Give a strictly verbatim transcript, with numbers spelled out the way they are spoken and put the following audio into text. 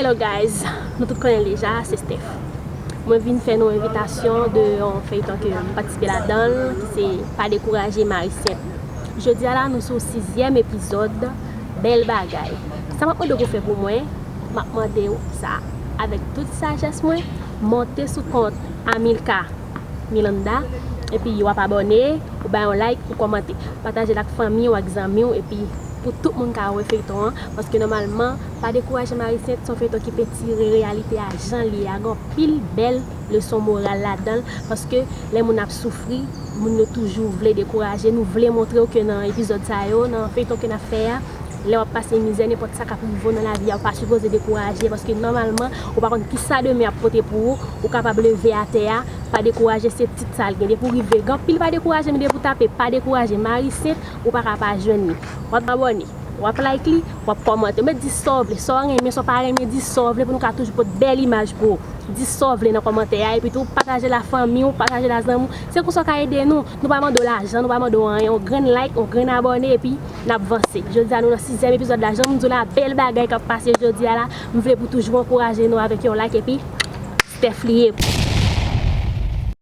Hello guys, nou tout konnen l deja, se Steph. Mwen vin fè nou envitasyon de yon feyton ke m patisipe ladan l, ki se Pa Dekouraje Marisent. Jodi a la, nou sou sizyèm epizòd, Bèl Bagay. Sa m ap mande w pou fè pou mwen, m ap mande w sa, avèk tout sajès mwen, monte sou kont Amilka Milanda, epi w ap abòne, ou bay yon like, ou kòmante. Pataje l ak fanmi w, ak zanmi w, epi pou tout moun ka wè feyton an, paske nòmalman, Pa Dekouraje Marisent se yon feyton ki pentire reyalite a jan l ye a, gen anpil bèl leson moral ladan l, paske lè moun ap soufri, moun yo toujou vle dekouraje, nou vle montre w ke nan epizòd sa yo, nan feyton ke n ap fè a, lè w ap pase mizè, nenpòt sa k ap rive w nan lavi a, ou pa sipoze dekouraje, paske nòmalman, ou pa konn kisa demen ap pote pou ou, ou kapab leve atè a, Pa Dekouraje se tit sa l gen. Depi w rive, gen anpil Pa Dekouraje, men depi w tape Pa Dekouraje Marisent, ou pa ka pa jwenn li. W ap abòne, w ap like li, w ap kòmante. Ou mèt di sa w vle, sa w renmen, sa w pa renmen, di sa w vle pou nou ka toujou pote bèl imaj pou ou. Di sa w vle nan kòmantè a, epi tou pataje l a fanmi w, pataje l a zanmi w. Se konsa w ka ede nou. Nou pa mande w lajan, nou pa mande w anyen. Yon grenn like, yon grenn abòne, epi n ap vanse. Jodi a, nou nan sizyèm epizòd la. Jan m di w la, bèl bagay k ap pase jodi a la. M vle pou toujou ankouraje nou avèk yon like, epi Steph li ye.